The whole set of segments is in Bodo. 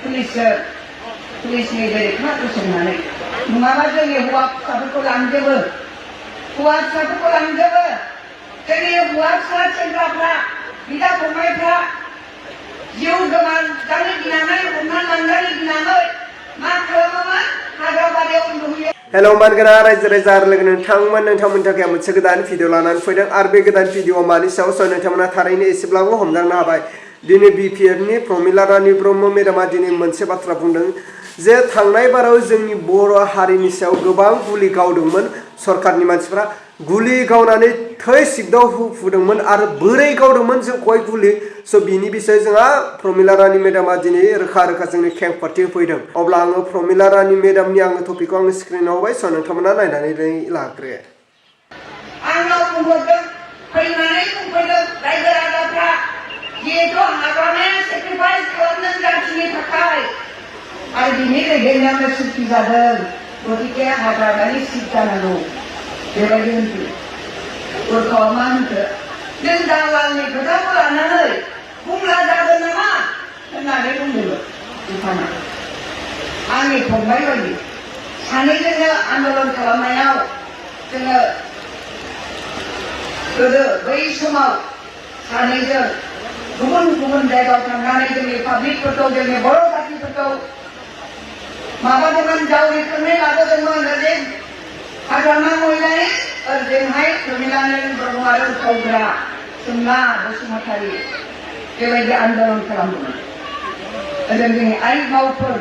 पुलिसनि बेरेखा गसंनानै नङाबा जोंनि हौवासाफोरखौ लांजोबो जोंनि हौवासा सेंग्राफ्रा बिदा फंबायफ्रा जिउ गोमाजानो गिनानै हमना लांजानो गिनानै मा खालामोमोन हाग्रा बारियाव उन्दुहैयो। हेलो मानगोना रायजो राजा आरो लोगो नोंथांमोननि थाखाय मोनसे गोदान भिडिअ लानानै फैदों आरो बे गोदान भिडिअ मानि सायाव नोंथांमोना थारैनो एसेब्लाबो हमदांनो हाबाय। दिनै बिपिएफनि प्रमिला रानी ब्रह्म मेडामा दिनै मोनसे बाथ्रा बुंदों जे थांनाय बाराव जोंनि बर' हारिनि सायाव गोबां गुलि गावदोंमोन सरकारनि मानसिफ्रा गुलि गावनानै थै सिगदाव हुफुदोंमोन आरो बोरै गावदोंमोन जोंखौहाय गुलि बिनि बिषय जोंहा प्रमिला रानी मेडामा दिनै रोखा जोंनि खेंफोरथि होफैदों। अब्ला आङो प्रमिला रानी मेडामनि टपिकखौ आङो स्क्रिनाव होबाय नोंथांमोना नायनानै लाग्रो। आंनाव बुंहरदों फैनानै बुंफैदों रायजो राजाफ्रा जिहेथु हाग्रामाया सेक्रिफाइस खालामदों जाथिनि थाखाय आरो बिनि दैदेननायावनो सुखि जादों गतिके हाग्रामानि सिट जानांगौ बेबायदि होनदों। उरखावा मा होनखो नों दालालनि खोथाखौ लानानै बुंला जागोन नामा होननानै बुंदोंमोन बिफाना। आंनि फंबाय बायदि सानैजोंनो आन्दलन खालामनायाव जोङो गोदो बै समाव सानैजों गुबुन जायगायाव थांनानै जोंनि पाब्लिकफोरखौ जोंनि बर' जातिफोरखौ माबादोंमोन जावरिखांनाय लाबोदोंमोन ओरै हाग्रामा महिलानि ओरैहाय प्रमिला रानी ब्रह्म आरो उथावग्रा सोमना बसुमतारी बेबायदि आन्दलन खालामदोंमोन। जोंनि आइ मावफोर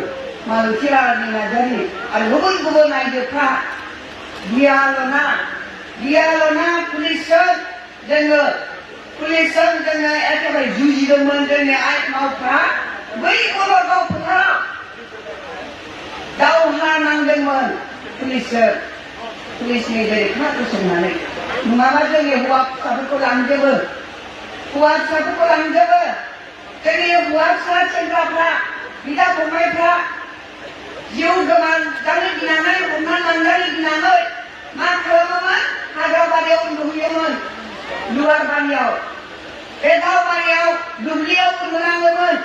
मालथि रानी नार्जारी आरो गुबुन आइजोफ्रा गियालना पुलिसजों जोङो एकेबारे जुजिदोंमोन। जोंनि आइ मावफ्रा बै बर' फोथाराव दावहा नांदोंमोन पुलिसनि बेरेखा गसंनानै नङाबा जोंनि हौवासाफोरखौ लांजोबो जोंनि हौवासा सेंग्राफ्रा बिदा फंबायफ्रा जिउ गोमाजानो गिनानै हमना लांजानो गिनानै मा खालामोमोन हाग्रा बारियाव उन्दुहैयोमोन लुवार बारियाव बे दावबारियाव दुब्लियाव उन्दुनाङोमोन।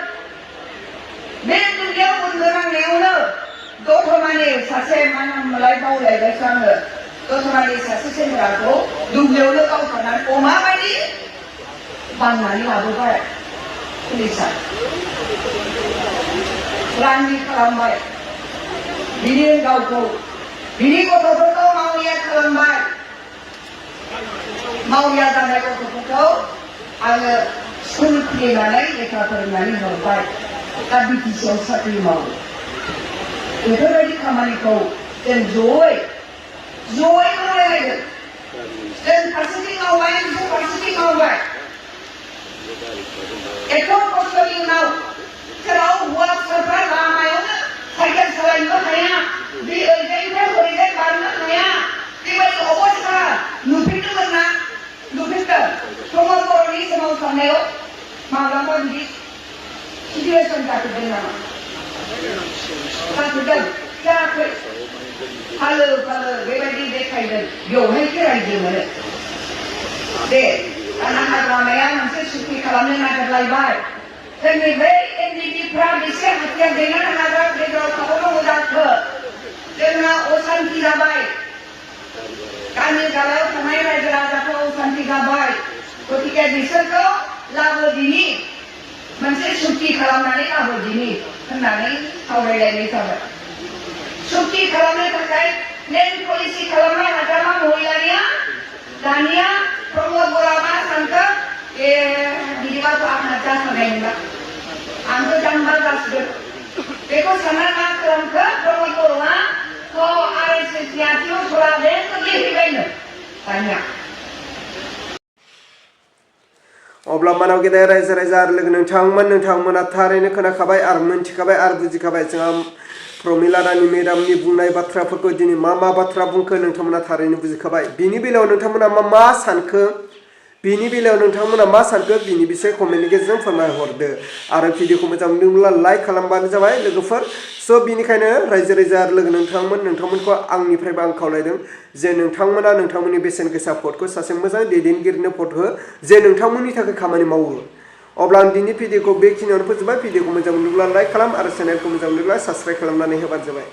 बे दुब्लियाव उन्दुनांनायावनो दतमानि सासे मा नाममोनलाय बावलायबायसो आङो दतमानि सासे सेंग्राखौ दुब्लियावनो गावथारनानै अमा बायदि बाननानै लाबोबाय पुलिसा रान्डि खालामबाय बिनि गावखौ बिनि गथ'फोरखौ मावरिया खालामबाय। मावरिया जानाय गथ'फोरखौ आङो स्कुल खुलिनानै लेखा फोरोंनानै हरबाय दा बिटिसिआव साख्रि मावो। बेफोरबायदि खामानिखौ जों जयै मावलायलायदों। जों फारसेथिं मावबाय बिसोर फारसेथिं मावबाय। एथ' खस्थ'नि उनाव जेराव हौवासाफ्रा लामायावनो साइकेल सालायनोबो हाया बे ओरैजायनिफ्राय ओरैजाय बारनो हाया बेबायदि अबस्था नुफेरदों प्रमद बर'नि सोमावसारनायाव माब्लाबा बिदि सिचुवेसन जाफेरदों नामा? जायाखै। फालो बेबायदि देखायदों बेवहायसो रायजो मोनो। दे दाना हाग्रामाया मोनसे सुक्ति खालामनो नागिरलायबाय। जोंनि बै एनडिपिफ्रा बेसे हाथियार देनानै हाग्रा गेजेराव थाबावनांगौ जाखो जोंना असान्ति जाबाय। गामि गालायाव थानाय रायजो राजाफ्रा असान्ति जाबाय। गतिके बिसोरखौ लाबोदिनि मोनसे सुक्ति खालामनानै लाबोदिनि होननानै सावरायलायनाय जाबाय। सुक्ति खालामनो थाखाय प्लेन पलिसि खालामनाय हाग्रामा महिलानिया दानिया प्रमद बर'आ मा सानखो बिदिबाथ' आंहा जाखानाय नंला आंबो जाम्बा जासिगोन बेखौ सानना मा खालामखो प्रमद बर'आ RSSनि आथिङाव सलादेन गेलेहैबायनो दानिया। अब्ला मानाव गेदेर रायजो राजा आरो लोगो नोंथांमोना थारैनो खोनाखाबाय आरो मोनथिखाबाय आरो बुजिखाबाय जोंहा प्रमिला रानी मेडामनि बुंनाय बाथ्राफोरखौ दिनै मा बाथ्रा बुंखो नोंथांमोना थारैनो बुजिखाबाय। बिनि बेलायाव नोंथांमोना मा सानखो बिनि बिषय कमेन्टनि गेजेरजों फोरमायहरदो आरो भिडिअखौ मोजां मोनदोंब्ला लाइक खालामबानो जाबाय लोगोफोर। बिनिखायनो रायजो राजा आरो लोगो नोंथांमोनखौ आंनिफ्रायबो आं खावलायदों जे नोंथांमोना नोंथांमोननि बेसेन गोसा भटखौ सासे मोजां दैदेनगिरिनो भट हो जे नोंथांमोननि थाखाय खामानि मावो। अब्ला आं दिनै भिडिअखौ बेखिनियावनो फोजोबबाय। भिडिअखौ मोजां मोनोब्ला लाइक खालाम आरो चेनेलखौ मोजां मोनोब्ला साबस्क्राइब खालामनानै होबानो जाबाय।